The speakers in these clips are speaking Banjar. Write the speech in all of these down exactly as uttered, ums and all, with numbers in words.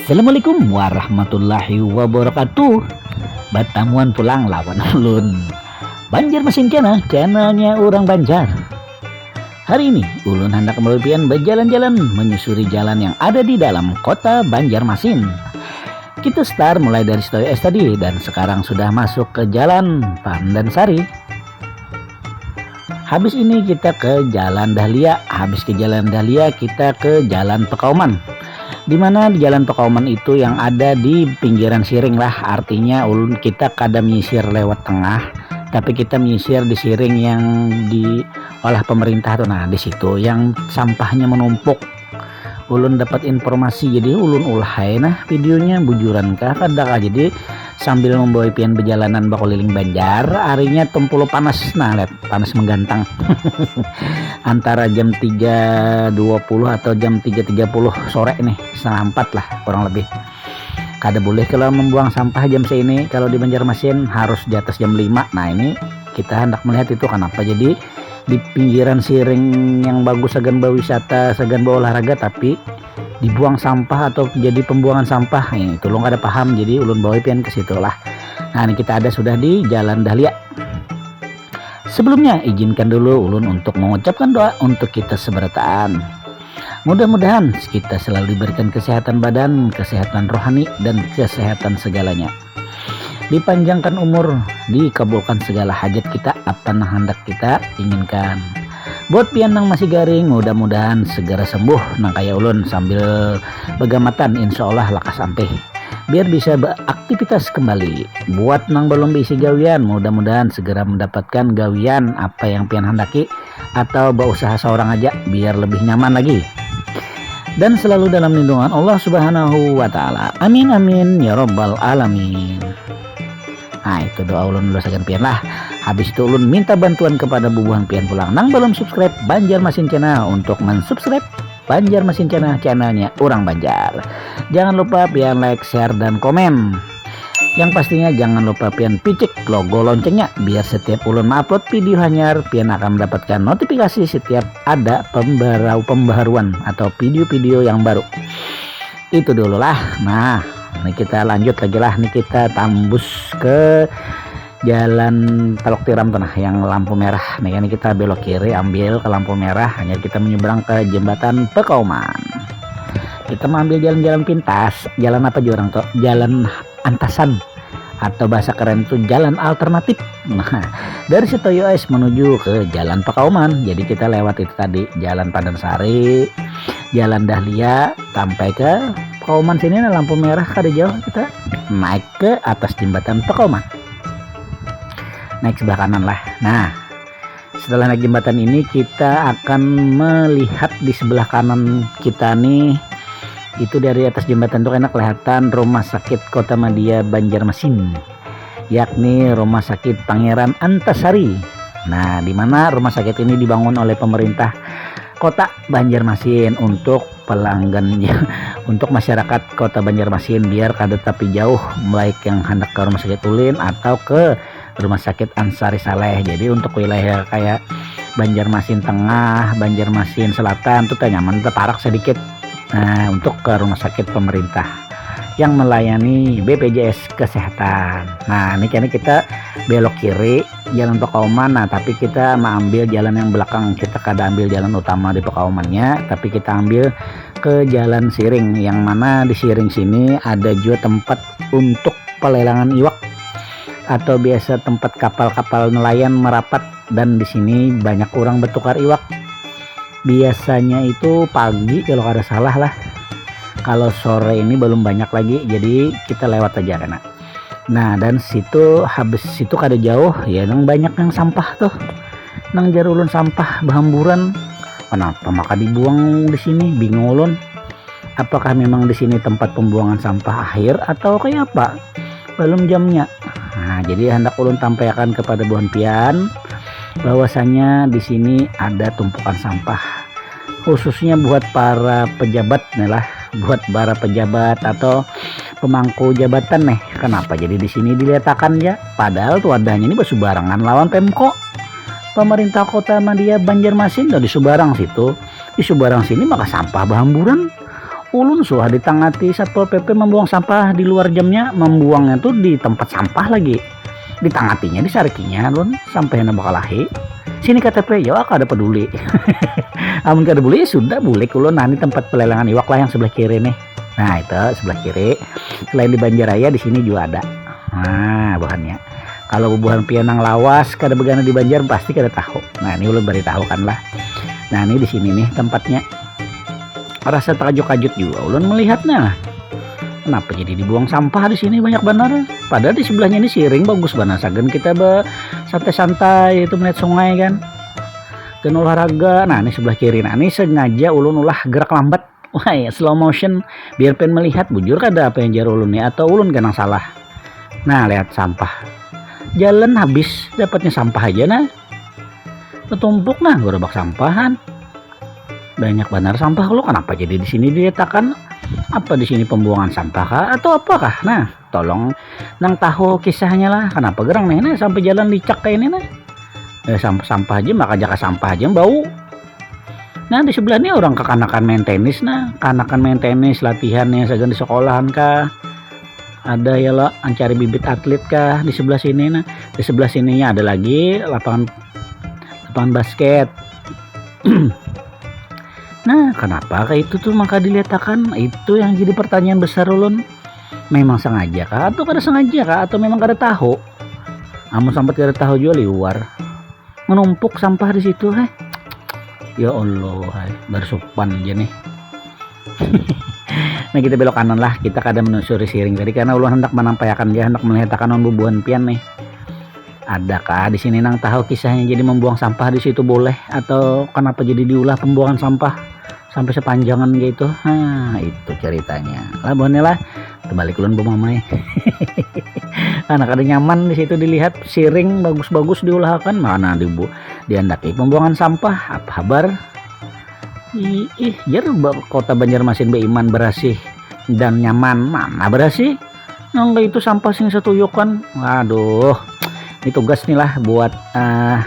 Assalamualaikum warahmatullahi wabarakatuh. Batamuan pulang lawan ulun, Banjarmasin Channel, channelnya orang Banjar. Hari ini ulun hendak membawa pian berjalan-jalan menyusuri jalan yang ada di dalam kota Banjarmasin. Kita start mulai dari Sitoyo S tadi dan sekarang sudah masuk ke Jalan Pandan Sari. Habis ini kita ke Jalan Dahlia, habis ke Jalan Dahlia kita ke Jalan Pekauman. Di mana di Jalan Pekauman itu yang ada di pinggiran siring lah, artinya ulun, kita kada menyisir lewat tengah, tapi kita menyisir di siring yang diolah pemerintah tuh. Nah, di situ yang sampahnya menumpuk. Ulun dapat informasi, jadi ulun ulah ai nah videonya, bujuran kah kada kah. Jadi sambil membawa pian berjalanan berkeliling Banjar, harinya tempulu panas, nah lihat, panas menggantang. Antara jam tiga dua puluh atau jam tiga tiga puluh sore nih, setengah empat lah kurang lebih. Kada boleh kalau membuang sampah jam seini, kalau di Banjarmasin harus di atas jam lima. Nah, ini kita hendak melihat itu kenapa jadi di pinggiran siring yang bagus sagan berwisata, sagan berolahraga, tapi dibuang sampah atau jadi pembuangan sampah. Ini tulung kada paham, jadi ulun bawa pian ke situ lah. Nah, ini kita ada sudah di Jalan Dahlia. Sebelumnya, izinkan dulu ulun untuk mengucapkan doa untuk kita seberataan. Mudah-mudahan kita selalu diberikan kesehatan badan, kesehatan rohani, dan kesehatan segalanya. Dipanjangkan umur, dikabulkan segala hajat kita, apa nang hendak kita inginkan. Buat pian nang masih garing, mudah-mudahan segera sembuh nang kaya ulun sambil begamatan, insya Allah lakas ampih. Biar bisa beraktivitas kembali. Buat nang belum beisi gawian, mudah-mudahan segera mendapatkan gawian apa yang pian handaki atau berusaha seorang aja biar lebih nyaman lagi. Dan selalu dalam lindungan Allah Subhanahu wa Ta'ala. Amin, amin, ya Rabbal 'Alamin. Nah, itu doa ulun dulu sagan pian lah. Habis itu ulun minta bantuan kepada bubuhan pian pulang nang belum subscribe Banjarmasin Channel untuk mensubscribe Banjarmasin Channel, channelnya orang Banjar. Jangan lupa pian like, share, dan komen. Yang pastinya jangan lupa pian picik logo loncengnya biar setiap ulun mengupload video hanyar pian akan mendapatkan notifikasi setiap ada pembarau pembaharuan atau video-video yang baru. Itu dulu lah. Nah, ini kita lanjut lagi lah. Ini kita tambus ke jalan Teluk Tiram tuh nah, yang lampu merah. Nih, ini kita belok kiri, ambil ke lampu merah, hanya kita menyeberang ke jembatan Pekauman. Kita mau ambil jalan-jalan pintas. Jalan apa juga orang tuh? Jalan Antasan, atau bahasa keren itu jalan alternatif. Nah, dari Sitoyo S menuju ke Jalan Pekauman. Jadi kita lewat itu tadi, Jalan Pandan Sari, Jalan Dahlia, sampai ke Pekauman sini, nah, lampu merah kada jauh, kita naik ke atas jembatan Pekauman. Naik sebelah kanan lah. Nah, setelah naik jembatan ini, kita akan melihat di sebelah kanan kita nih, itu dari atas jembatan tuh enak kelihatan Rumah Sakit Kota Madya Banjarmasin, yakni Rumah Sakit Pangeran Antasari. Nah, di mana rumah sakit ini dibangun oleh pemerintah Kota Banjarmasin untuk pelanggannya, untuk masyarakat Kota Banjarmasin, biar kada tapi jauh, baik yang hendak ke Rumah Sakit Ulin atau ke Rumah Sakit Ansari Saleh. Jadi untuk wilayah kayak Banjarmasin Tengah, Banjarmasin Selatan tuh teh nyaman, teh parak sedikit. Nah, untuk ke rumah sakit pemerintah yang melayani B P J S Kesehatan. Nah, ini kini kita belok kiri, Jalan Pekauman. Nah, tapi kita mengambil jalan yang belakang, kita kada ambil jalan utama di Pekaumannya, tapi kita ambil ke Jalan Siring, yang mana di Siring sini ada juga tempat untuk pelelangan iwak atau biasa tempat kapal-kapal nelayan merapat, dan di sini banyak orang bertukar iwak. Biasanya itu pagi kalau kada salah lah. Kalau sore ini belum banyak lagi, jadi kita lewat aja kena. Nah, dan situ, habis situ kada jauh ya, nang banyak yang sampah tuh. Nang jar ulun sampah behamburan. Kenapa maka dibuang di sini? Bingung ulun. Apakah memang di sini tempat pembuangan sampah akhir atau kayak apa? Belum jamnya. Nah, jadi hendak ulun tampaikan kepada buhan pian bahwasanya di sini ada tumpukan sampah, khususnya buat para pejabat nih lah, buat para pejabat atau pemangku jabatan nih. Kenapa jadi di sini diletakkan ya? Padahal tuh adanya ini bersubarangan lawan Pemko, pemerintah kota media Banjarmasin tuh di subarang situ, di subarang sini maka sampah berhamburan. Ulun suah ditangati Satpol P P membuang sampah di luar jamnya, membuangnya tuh di tempat sampah lagi. Ditangatinya, disarikinya ulun sampai hendak bakalahi. Sini K T P, ya kada peduli. Amun kada peduli ya sudah, bulik ulun. Nah, ini tempat pelelangan iwak lah yang sebelah kiri nih. Nah, itu sebelah kiri. Selain di Banjaraya, di sini juga ada. Nah, buhannya. Kalau bubuhan pian nang lawas kada begana di Banjar, pasti kada tahu. Nah, ini ulun beri tahu kan lah. Nah, ini di sini nih tempatnya. Rasa terkejut-kejut juga ulun melihatnya. Kenapa jadi dibuang sampah di sini banyak benar? Padahal di sebelahnya ini siring bagus benar. Sagan kita be santai-santai itu melihat sungai kan. Dan olahraga. Nah, ini sebelah kiri. Nah, ini sengaja ulun ulah gerak lambat. Wah, ya, slow motion biar pengen melihat bujur kada apa yang jar ulun nih atau ulun kena salah. Nah, lihat sampah. Jalan habis dapatnya sampah aja nah. Ketumpuk nah gerobak sampahan. Banyak benar sampah lo, kenapa jadi di sini diletakkan? Apa di sini pembuangan sampah kah atau apakah? Nah, tolong nang tahu kisahnya lah. Kenapa gerang nih? Nah, sampai jalan licak kayak ini nah. Eh, sampah, sampah aja maka jaka sampah aja bau. Nah, di sebelah ini orang kekanakan main tenis nah, kanakan main tenis latihan yang sagan di sekolahan kah, ada ya lo mencari bibit atlet kah di sebelah sini nah. Di sebelah sininya ada lagi lapangan lapangan basket. Nah, kenapa kayak itu tuh maka diletakkan? Itu yang jadi pertanyaan besar ulun. Memang sengaja kah atau kada sengaja kah atau memang kada tahu? Amun sampai kada tahu juga liwar. Menumpuk sampah di situ, heh. Ya Allah, hai, bersupan aja nih. Nah, kita belok kanan lah, kita kada menelusuri siring tadi karena ulun hendak menampaikan dia hendak melihatkan bubuhan pian nih. Adakah di sini nang tahu kisahnya jadi membuang sampah di situ boleh atau kenapa jadi diulah pembuangan sampah sampai sepanjangan gitu? Nah, itu ceritanya. Lah buhannya lah, terbalik ulun bumamai. Anak ada nyaman di situ dilihat siring bagus-bagus diulahakan mana dibu diandaki pembuangan sampah apa habar? Ih, jar kota Banjarmasin beiman berasih dan nyaman mana berasih? Nang itu sampah sing setuyukan. Waduh, ini tugas nih lah buat uh,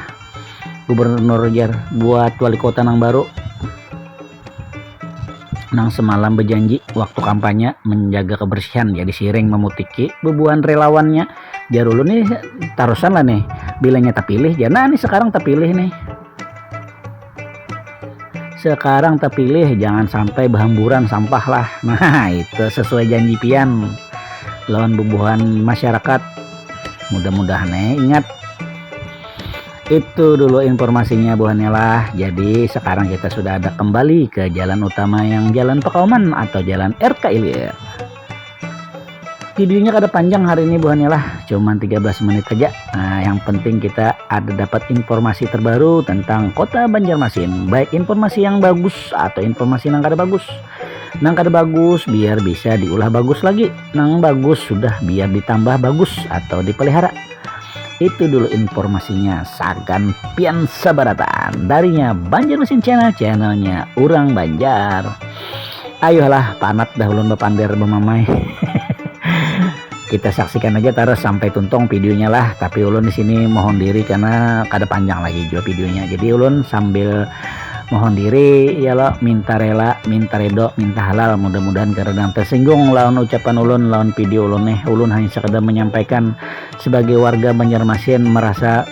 gubernur jar buat wali kota nang baru nang semalam berjanji waktu kampanye menjaga kebersihan jadi siring memutiki bubuhan relawannya. Jar ulun nih tarusan lah nih, bilanya terpilih ya nah nih sekarang terpilih nih. Sekarang terpilih jangan sampai berhamburan sampah lah. Nah, itu sesuai janji pian lawan bubuhan masyarakat. Mudah-mudahan eh ingat. Itu dulu informasinya buhannya lah. Jadi sekarang kita sudah ada kembali ke jalan utama yang jalan Pekauman atau jalan R K Ilir. Videonya kada panjang hari ini buhannya lah, cuman tiga belas menit saja. Nah, yang penting kita ada dapat informasi terbaru tentang kota Banjarmasin, baik informasi yang bagus atau informasi yang kada bagus. Nang kada bagus biar bisa diulah bagus lagi, nang bagus sudah biar ditambah bagus atau dipelihara. Itu dulu informasinya sagan pian sabaratan darinya Banjarmasin Channel, channelnya orang Banjar. Ayolah panat dah ulun bapander bamamai. Kita saksikan aja terus sampai tuntung videonya lah. Tapi ulun di sini mohon diri karena kada panjang lagi juga videonya. Jadi ulun sambil mohon diri ya lo minta rela, minta redo, minta halal. Mudah-mudahan kada ada yang tersinggung lawan ucapan ulun, lawan video ulun nih. Ulun hanya sekedar menyampaikan sebagai warga Banjarmasin merasa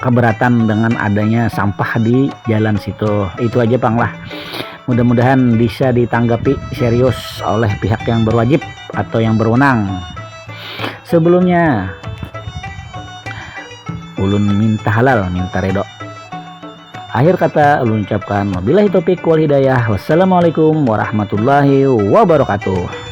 keberatan dengan adanya sampah di jalan situ. Itu aja pang lah. Mudah-mudahan bisa ditanggapi serius oleh pihak yang berwajib atau yang berwenang. Sebelumnya ulun minta halal, minta redo. Akhir kata ulun ucapkan wabillahi taufiq wal hidayah. Wassalamualaikum warahmatullahi wabarakatuh.